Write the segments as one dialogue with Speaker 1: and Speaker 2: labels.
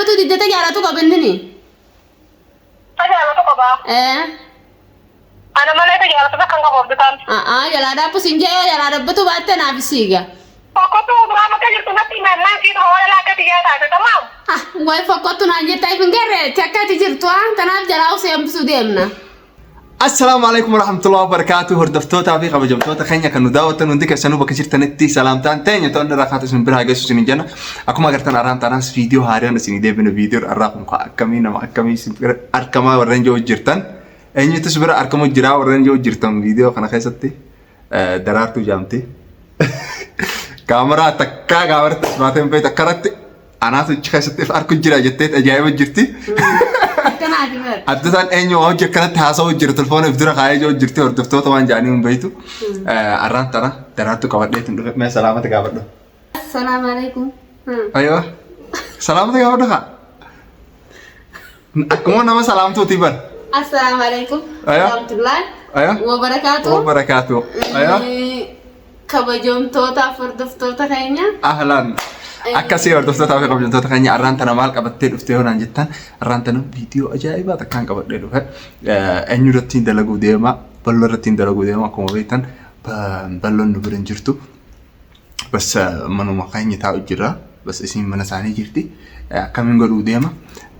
Speaker 1: dhaabbatu didde ta jaalatu qaba innini.
Speaker 2: Ta jaalatu qaba.
Speaker 1: Ee.
Speaker 2: Ana malee ta jaalatu takka hin qabu abdataan.
Speaker 1: A'aa jalaa dhaabbu siin jee yoo jalaa dhaabbatu baatte naaf siiga.
Speaker 2: Fokkottu biraa bakka jirtu natti himi ammaan sii dhufa waan akka tiyyaa taate tamaam.
Speaker 1: Ah way fokkottu naan jettaa if hin garre takka ati jirtu ah tanaaf jalaa usee hambisuu deemna.
Speaker 3: Assalaamu alaikum warahmatullahi wabarakatuh. Hordoftootaa fi kabajamtoota keenya kan nu daawwattan hundi keessanuu bakka jirtanitti salaamtaan teenya to'anni irraa kaatu isin biraa geessu isin jenna. Akkuma agartan arraan taanaas viidiyoo haaraan isin deebine viidiyoo arraa kun akkamii nama akkamii isin bira argamaa warreen jiru jirtan. Eenyutu si bira argamu jira warreen jiru jirtan viidiyoo kana keessatti daraartuu jaamti. Kaameraa takkaa kaameratti as baatee hin beektu akkanatti Anaatu achi keessatti if arku jira jettee ajaa'iba jirti.
Speaker 1: Akkanaati bar.
Speaker 3: Abdataan eenyu waa hojii akkanatti haasa'u jira telefoona if dura kaayee jiru jirti hordoftoota waan jedhanii hin beektu. Arraan tana daraartu qabadheetiin dhufe mee salaamata gaafadhu.
Speaker 1: Assalaamu alaikum.
Speaker 3: Aywa salaamata gaafadhu kaa. Akkuma nama salaamtuuti bar.
Speaker 1: Assalaamu alaikum.
Speaker 3: Aywa.
Speaker 1: Warahmatullahi
Speaker 3: Aywa.
Speaker 1: wabarakaatu.
Speaker 3: Wa barakaatu. Aywa.
Speaker 1: Kabajamtootaaf hordoftoota keenya.
Speaker 3: Ahlan. Akkasii hordoftootaa fi kabajamtoota keenya arraan tana maal qabattee dhuftee yoo naan jettan arraan tana viidiyoo ajaa'ibaa takkaan qabadhee dhufe. Eenyu irratti dalaguu deema balloo irratti dalaguu deema akkuma beektan balloon nu bira hin jirtu. Bas manuma keenya taa'u jira. Bas isiin mana isaanii jirti. Akkamiin godhuu deema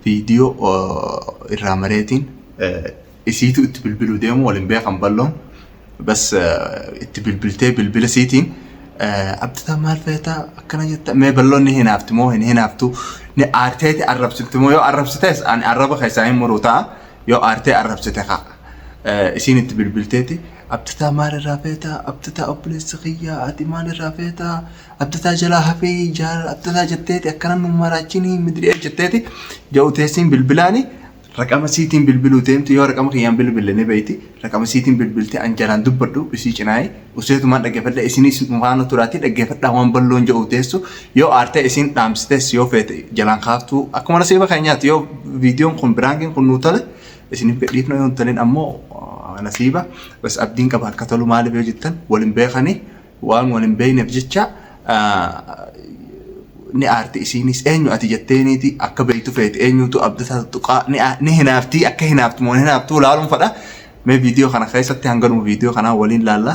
Speaker 3: viidiyoo irraa mareetiin isiitu itti bilbiluu deemu waliin beekan balloon. Bas itti bilbiltee bilbila siitiin abdataa maal feetaa akkana jetta mee balloon ni hinaafti moo hin hinaaftu ni aarteeti arrabsiti moo yoo arrabsites ani arraba keessaa hin muru ta'a yoo aartee arrabsite kaa isiin itti bilbilteeti abdataa maal irraa feetaa abdataa obboleessa kiyyaa ati maal irraa feetaa abdataa jalaa hafii jaalala abdataa jetteeti akkana nu maraachinii midri'ee jetteeti jedhu teessiin bilbilaani Raqama siitiin bilbiluu deemti yoo raqama kiyyaan bilbille ni beeyti raqama siitiin bilbilte an jalaan dubbadhu isii cinaayi useetumaan dhaggeeffadha isinis faana turaatii dhaggeeffadhaa waan balloon jedhu teessu yoo aartee isiin dhaamsites yoo feete jalaan kaaftuu akkuma nasiiba keenyaati yoo viidiyoon kun biraankiin kun nuu tole isiniif gadhiifna yoo hin tolin ammoo nasiiba bas abdiin qaba akka tolu maaliif yoo jettan waliin beekanii Waan wal hin beekneef jecha ni aarti isiinis eenyu ati jetteeniiti akka beektu feeti eenyutu abdataa tuttuqaa ni hinaaftii akka hinaaftu moo hin hinaaftuu laaluun fadha. Mee viidiyoo kana keessatti hanga dhuma viidiyoo kanaa waliin laalla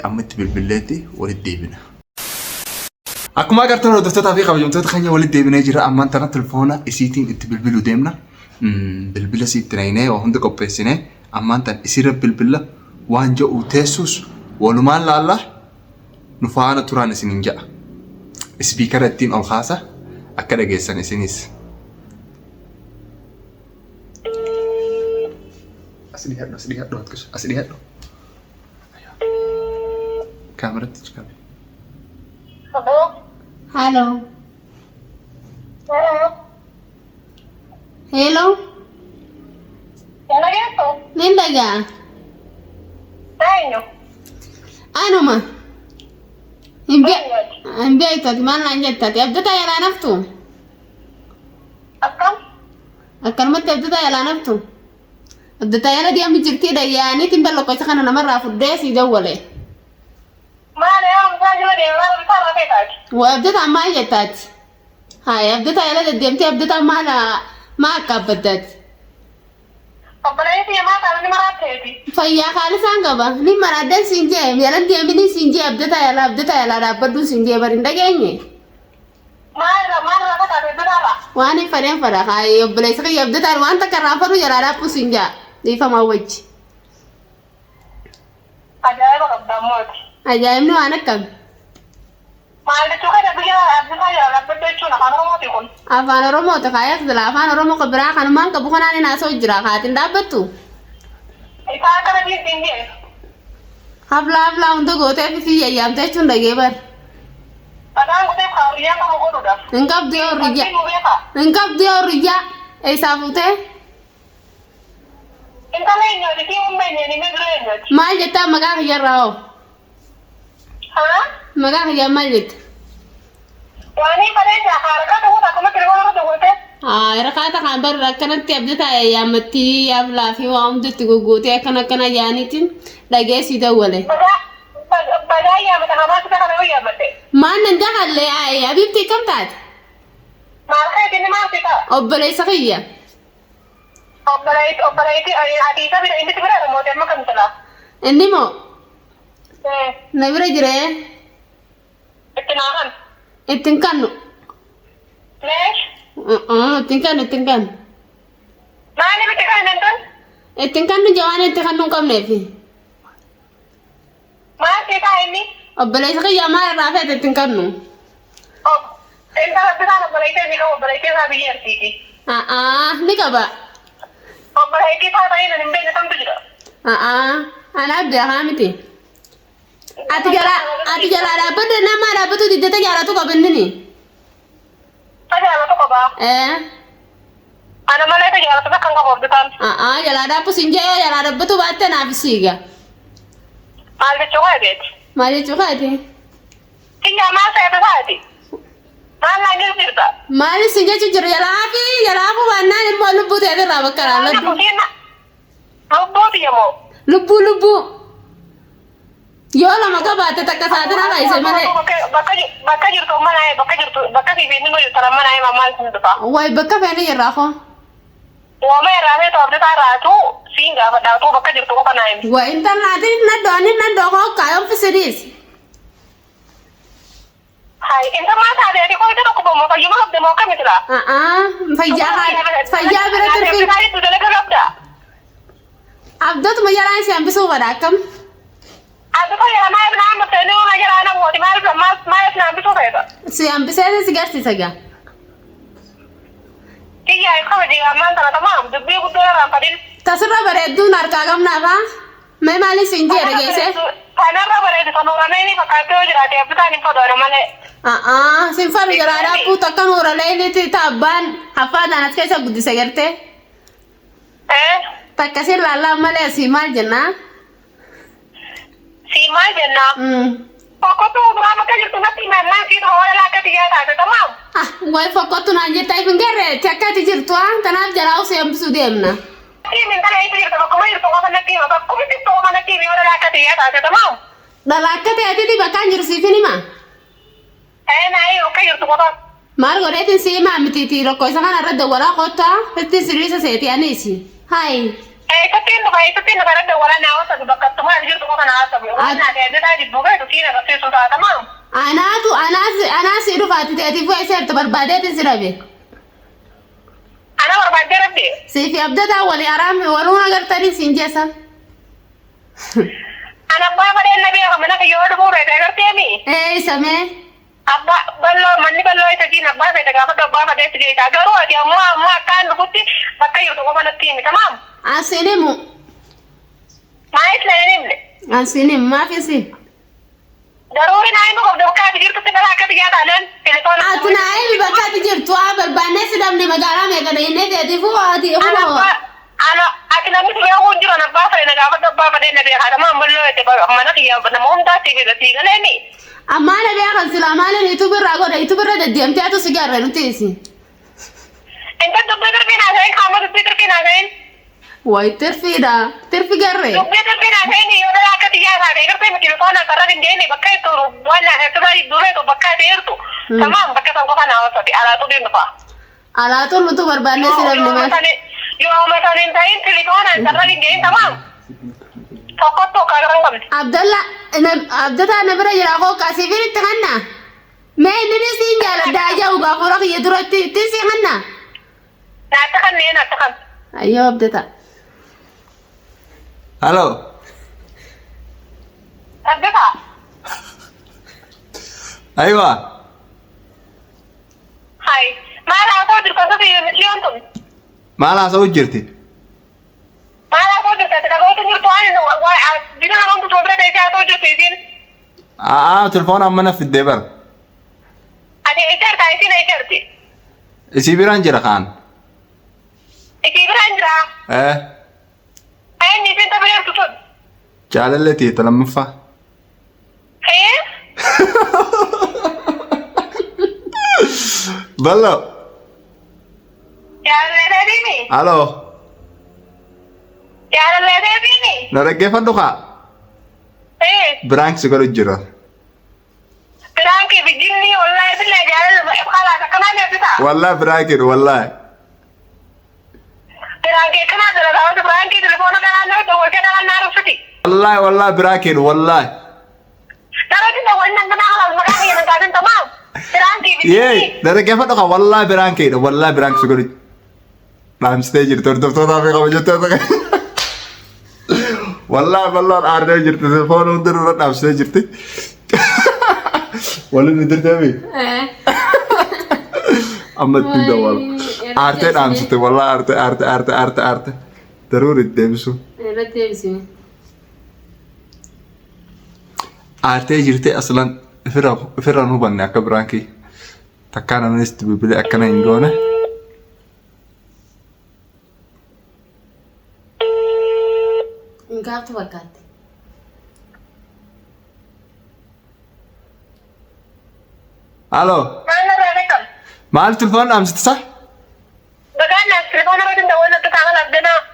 Speaker 3: amma itti bilbilleetti walitti deebina. Akkuma agartan hordoftootaa fi kabajamtoota keenya walitti deebinee jira. Ammaan tana telefoona isiitiin itti bilbiluu deemna. Bilbila isiitti naynee waa hunda qopheessinee Ammaan tan isirra bilbilla waan ja'u teessus walumaan laalla nu faana turaan isinin ja'a. Ispiikara ittiin ol kaasa akka dhageessan isinis. As dhihadhu as dhihadhu akkas as dhihadhu. Kaameratti cikabe.
Speaker 2: Hello.
Speaker 1: Hello.
Speaker 2: Hello.
Speaker 1: Hello.
Speaker 2: Hin dhageessu?
Speaker 1: Nin dhaga'a.
Speaker 2: Eenyu?
Speaker 1: Anuma. Hin hin beektu ati maal naan jetta ati abdataa yalaa naftu.
Speaker 2: Akkam?
Speaker 1: Akkanumatti abdataa yalaa naftu. Abdataa yala deemu jirtii dhayyaaniitiin balloqqocha kana namarraa fuddee sii dawwale.
Speaker 2: Maal yaa mucaa jira deema maal bitaa irraa feetaati?
Speaker 1: Waa abdataa maal jettaati? Haaya abdataa yala deddeemtee abdataa maal maa akka abbaddaati?
Speaker 2: Obboleessi kiyya maa taana ni maraatteeti.
Speaker 1: Fayyaa kaalisaan qaba. Ni maraaddan siin jee yalan deemini siin jee abdataa yala abdataa yalaa dhaabbadhuun siin jee bari hin dhageenye.
Speaker 2: Maal irraa maal irraa fataate abdataa irraa?
Speaker 1: Waan hin fedhen fedha haaya obboleessi kiyya abdataan waan takka irraa fedhu jalaa dhaabbuu siin jaa dhiifamaa wajji.
Speaker 2: Ajaa'iba qabda ammoo ati.
Speaker 1: Ajaa'ibni waan akkami?
Speaker 2: Maal jechuu keeti biyya Abdisaa jala dhaabbadhu jechuun afaan Oromooti kun.
Speaker 1: Afaan Oromooti kaa yaa afaan Oromoo kan biraa kanumaan qabu kanaan hin haasa'u jira kaatiin dhaabbattu.
Speaker 2: Isaa akkana siin siin jee.
Speaker 1: Haflaa haflaa hunda gootee fi si yayyaamte jechuun dhagee bar.
Speaker 2: Maqaan guteef kaa horiyyaan qabu godhuudha.
Speaker 1: Hin qabdu yoo horiyyaa.
Speaker 2: Fakkiin nu beekaa.
Speaker 1: Hin qabdu yoo horiyyaa. Eessaa fuutee?
Speaker 2: Intala eenyuuti sii humna eenyuuti mee dura eenyuuti.
Speaker 1: Maal jettaa maqaa kiyyarraa hoo?
Speaker 2: Haa?
Speaker 1: Maqaa kiyyaa maal jette?
Speaker 2: Waanii fadhee jaa haarakaa ta'uu akkuma telefoona irra dawwaltee.
Speaker 1: Haa rakaata kan barra akkanatti abdataa yaammattii yaaflaa fi waa hundi itti gugguutee akkana akkana yaaniitiin dhagee sii dawwale.
Speaker 2: Bagaa bagaa yaamata hamaa sita kana yoo yaamatte.
Speaker 1: Maan nan dahalle abiibtii akkam taate?
Speaker 2: Maal keeti inni maal si ta'a?
Speaker 1: Obboleessa kiyya.
Speaker 2: Obboleetti obboleetti ati isa bira inni si bira mootii amma kam silaa?
Speaker 1: Inni moo na bira jiree
Speaker 2: Itti naa kan.
Speaker 1: ittiin kannu.
Speaker 2: Meesh.
Speaker 1: Ittiin kannu ittiin kannu.
Speaker 2: Maaliif itti kan hin tun?
Speaker 1: Ittiin kannu jawaan itti kannu hin qabneefi.
Speaker 2: Maal si ta'a inni?
Speaker 1: Obboleessa kiyya maal irraa feete ittiin kannu?
Speaker 2: Intala bisaan obboleettii inni qabu obboleettii isaa biyya ertiiti.
Speaker 1: Ni qaba.
Speaker 2: Obboleettii isaa ta'ee hin beekne kamtu jira?
Speaker 1: Anaaf beekaa miti. Ati jalaa ati jalaa dhaabbadde nama dhaabbatu diddata jaalatu qaba inni.
Speaker 2: Tajaalatu qabaa.
Speaker 1: Ee.
Speaker 2: Ana malee tajaalatu takka hin qabu abditaan.
Speaker 1: Jalaa dhaabbu sin jee jalaa dhaabbatu baatte naaf siiga.
Speaker 2: Maal jechuu kaateeti?
Speaker 1: Maal jechuu kaati?
Speaker 2: Kiyyaa maal ta'e tasaati? Maal naan jechu jirta?
Speaker 1: Maal sin jechu jiru jalaa fi jalaa hafuu baannaan immoo lubbuu ta'e irraa bakka laalladhu.
Speaker 2: Lubbuu tiyya moo?
Speaker 1: Lubbuu lubbuu. Yoo lama qabaatte takka saatina laayise malee.
Speaker 2: Bakka jirtu mana bakka jirtu bakka siif inni nu jirtu mana maal sin dhufa?
Speaker 1: Wayi bakka feene jirraa koo.
Speaker 2: Wooma irraa feetu abdataa irraatu siin gaafadhaatu bakka jirtu qofa naa himi.
Speaker 1: Wa intalaatiin nadhoo ani nadhoo koo kaayoon fisiriis.
Speaker 2: Hai, inta maal taate ati koo ija tokko bomoo fayyuma qabde moo akkami silaa?
Speaker 1: Fayyaa fayyaa bira tirfi.
Speaker 2: Abdataa dalaga qabda.
Speaker 1: Abdatuma jalaan si hambisuu fadha akkam.
Speaker 2: Abdataa jala maal naa hambifte inni homaa jalaa na mooti maal maal maal na hambisuu feeta?
Speaker 1: Si hambisee si garsiisa gaa.
Speaker 2: Kiyyaa kabaji ammaan tana tamaam dubbii guddoo irraan fadin.
Speaker 1: Tasirra bareedduun harkaa qabnaafaa. Mee maaliif siin jee dhageesse?
Speaker 2: Kanarra bareedu kan uuramee fakkaatee yoo jiraate abbitaan hin fadhu malee.
Speaker 1: Sin fadhu jalaa dhaabbuu takka nuura leeliti taabbaan haffaadhaan as keessa guddise gartee. Takka sin laallaa malee asii maal jennaa?
Speaker 2: Si maal jennaa? Fokkottuu biraa bakka jirtu natti himannaan siin hoola laakka xiyyaa taate tamaam.
Speaker 1: Ah, wayi fokkottu naan jettaa if hin garree takka ati jirtu ah tanaaf jalaa usee hambisuu deemna.
Speaker 2: Himi intala eessa jirtu bakkuma jirtu qofa natti hima bakkuma jirtu qofa natti himi hoola laakka xiyyaa taate tamaam.
Speaker 1: Dhala akka ta'eetiti bakkaan jiru siif hin hima.
Speaker 2: Naayii bakka jirtu qofa.
Speaker 1: Maal godheetiin si himaa mitiiti rakkoo isa kana irra dawwalaa kottaa itti sirriisa seeti anis. Hayi.
Speaker 2: Eessattiin dhufa eessattiin dhufa irra dawwalaa naa wasabi bakka tumaa jirtu qofa naa wasabi. Waan naa ta'e adda jibbuu gaheetu siin agarsiisu taata maam.
Speaker 1: Anaatu anaas anaas si dhufaati ta'eetiif waa isa erta barbaadeetiin si dhabe.
Speaker 2: Ana barbaaddee rabbi.
Speaker 1: Siifi abdataa walii araam waluun agartanii siin jeessa.
Speaker 2: Ana abbaa fadheen na beeka mana kiyyoo dhufuu feete agarteemi.
Speaker 1: Ee isa mee.
Speaker 2: Abbaa bal'oo manni bal'oo isa siin abbaa feete gaafadhu abbaa fadhee si geessa. Garuu ati ammoo ammoo akkaan dhufutti bakka jirtu qofa natti himi tamaam.
Speaker 1: Asiin himu.
Speaker 2: Maayis na hin himne.
Speaker 1: Asiin himu maaf isin?
Speaker 2: Daruuri naa himu qabdu bakka ati jirtutti dhala akka biyyaa taanaan telefoona.
Speaker 1: Ati naa himi bakka ati jirtu haa barbaannee si dhabne magaalaa meeqa dhahinee ta'eetiifuu ati
Speaker 2: Ana
Speaker 1: kunoo.
Speaker 2: abbaa ana ati namni si beekuu hin jiru ana abbaa fedhe na gaafadhu abbaa fedhe na beekaa tamaam bal'oo jette mana kiyya nama hundaatti sii galeemi.
Speaker 1: Ammaa na beekan silaa maaliin YouTube irraa godha YouTube irra deddeemtee atu si garre nuti isin.
Speaker 2: Inta dubbii tirfii naa ta'in qaama dubbii tirfii naa ta'in.
Speaker 1: Wayi tirfiidha tirfi garre.
Speaker 2: Dubbii tirfii naa ta'in yoo dhala akka xiyyaa taate gartee miti telefoona karra hin deemne bakka itti waan naa hedduu jidduu feetu bakka ati jirtu. Tamaam bakka san qofa naa wasati alaatu deemu fa'a.
Speaker 1: Alaa tollutu barbaannee si dhabne maal.
Speaker 2: Yoo mataan hin ta'in telefoonaan karra hin ga'in tamaam. Tokkottuu akka agarra hin qabne.
Speaker 1: Abdalla abdataa na bira jira koo qasiifin itti kanna. Mee inni siin jaaladha aja'u gaafa kiyya duratti itti si kanna.
Speaker 2: Naatti kanneen naatti kan.
Speaker 1: Ayyoo abdataa.
Speaker 3: Hello.
Speaker 2: Abdataa.
Speaker 3: Aywa.
Speaker 2: Hai. Maal haasa'u jirtu asii mitiyoon tun.
Speaker 3: Maal haasa'u jirti?
Speaker 2: Maal haasa'u jirtu ati dhaga'uutu jirtu waan bina nama hunduu bira teessee haasa'u jirtu isiin.
Speaker 3: Aa telefoona amma na fiddee bara.
Speaker 2: Ati eessa jirta isiin eessa jirti?
Speaker 3: Isii biraan jira kaan.
Speaker 2: Isii biraan jira.
Speaker 3: Eh.
Speaker 2: Eenyu isiin tapha jirtu sun?
Speaker 3: Jaalallee ta'e lammaffaa.
Speaker 2: Ee?
Speaker 3: Bal'oo.
Speaker 2: Jaalallee ta'eemi?
Speaker 3: Aloo.
Speaker 2: Jaalallee ta'eemi?
Speaker 3: Na dhaggeeffadhu kaa.
Speaker 2: Ee.
Speaker 3: Biraan si godhu jira.
Speaker 2: Biraan kee bijinni wallaahi billahi jaalallee khalaas akkanaa deebisa.
Speaker 3: Wallaahi piraankiidha wallaahi.
Speaker 2: Piraankii akkanaa dalagaa wanti piraankii telefoona dhalaa nama dawwaltee dhalaa naa rufsiti.
Speaker 3: Wallaahi wallaahi piraankiidha wallaahi.
Speaker 2: Dhalatti dawwalni akkanaa halaal maqaa kiyya nan kaasin tamaam. Piraankii
Speaker 3: Yee dargaggeeffadhu kan wallaahi piraankiidha wallaahi piraankii si godhu. Dhaamsitee jirti hordoftootaa fi kabajattoota keenya. Wallaahi bal'aan aartee jirti telefoona hunda nurra dhaamsitee jirti. Waliin nu dirteemi. Amma ittiin dawwala. Aartee dhaamsite wallaahi aartee aartee aartee aartee aartee. Daruuri itti deebisu.
Speaker 1: Irratti deebisime.
Speaker 3: Aartee jirtee aslan ofirraa hin hubanne akka biraankii. Takkaa namni sitti bilbilee akkana hin goone.
Speaker 1: Hin kaaftu fakkaatti.
Speaker 3: Halo.
Speaker 2: Maal narraa beekam?
Speaker 3: Maal telefoon dhaamsite sa?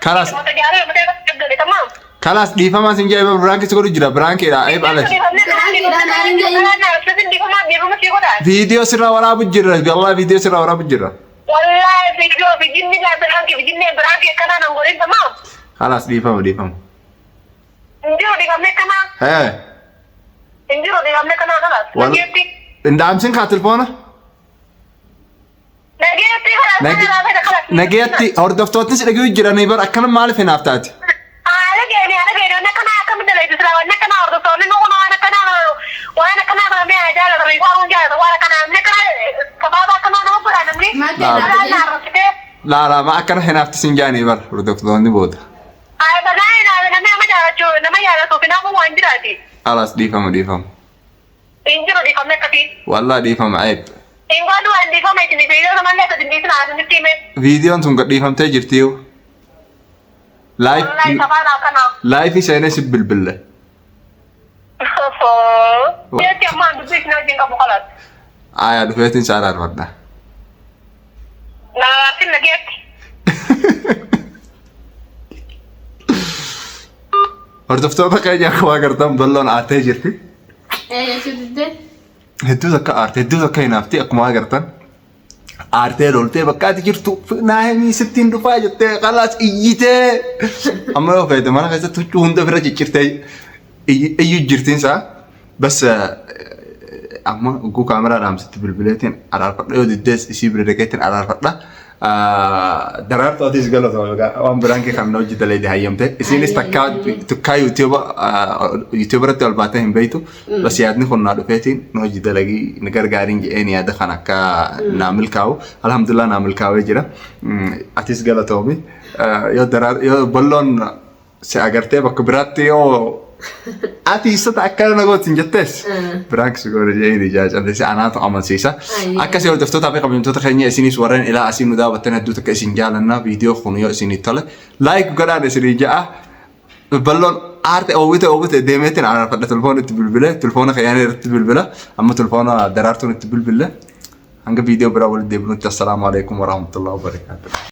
Speaker 3: Kalas. Kalas dhiifamaa sin jedhe biraanki si godhu jira biraankiidha eeb ales. Viidiyoo sirraa waraabu jira wallahi viidiyoo sirraa waraabu jira. Kalas dhiifama dhiifama. Hee. Hin dhaamsin kaa telefoona. Nageetti hordoftootnis dhaguu jiranii bar akkana maaliif hinaaf taate?
Speaker 2: Haala geeni haala geeni wanni akkanaa akkamitti dalayti silaa wanni akkanaa hordoftoonni nu kun waan akkanaa waan akkanaa kana mee jaalatan isaan kun jaalatan waan akkanaa namni akkanaa sabaaba akkanaa nama godhaa namni dhalaa naa arrabsitee
Speaker 3: Laa laa ma akkana hinaafti sin jaanii bar hordoftoonni booda.
Speaker 2: ay bagaa hinaafe namni nama jaalachuu nama jaalatuuf hinaafuu waan jiraati
Speaker 3: Alaas dhiifama dhiifama.
Speaker 2: hin jiru dhiifamni akkasii
Speaker 3: Wallaa dhiifama ayib.
Speaker 2: hin godhu waan dhiifama isin viidiyoo namallee gadi hin dhiisinaa isinitti hime
Speaker 3: Viidiyoon tun gadhiifamtee jirti yoo.
Speaker 2: Wallahi sabaadha akkanaa.
Speaker 3: Laayifii seenee si bilbille.
Speaker 2: Jechi ammaa dubbii isin wajjin qabu kalaas.
Speaker 3: Aayaa dhufeetiin si araarfadha.
Speaker 2: Naafin nageetti.
Speaker 3: Hordoftoota keenya akkuma agartan balloon aartee jirti.
Speaker 1: Ee jechuu diddee.
Speaker 3: Hedduu takka aarte hedduu takka hinaafti akkuma agartan. Aartee loltee bakka ati jirtu naa himii sittiin dhufaa jettee kalaas iyyitee. Amma yoo feete mana keessatti huccuu hunda ofirra ciccirtee iyyuu jirtiin isaa. Bas amma ugguu kaameraa dhaamsitti bilbileetiin araarfadha yoo diddees isii bira dhaqeetiin araarfadha. Daraartuu atis galatoomi waan biraan kee kan hojii dalayde hayyamte. Isiinis takkaa takkaa yuutuuba irratti ol baatee hin beektu. Bas yaadni kun naa dhufeetiin nu hojii dalagii na gargaariin jedheen yaada kan akka naa milkaa'u. Alhamdulillah naa milkaa'ee jira. Atis galatoomi. Yoo daraar yoo balloon si agartee bakka biraatti yoo ati isata akkana na gootin jettees biraanki si goone jedhee ijaa callise anaatu amansiisa. Akkasii hordoftootaa fi kabajamtoota keenya isinis warreen ilaa asii nu daawwattan hedduu takka isin jaalanna viidiyoo kun yoo isinii tole laayik godhaan isinii ja'a. Balloon aarte oowwite oowwite deemeetiin araarfadha telefoon itti bilbile telefoona keeyyan irratti bilbila amma telefoona daraartuun itti bilbille hanga viidiyoo biraa walitti deebinutti assalaamu alaikum warahmatullahi wabarakaatuh.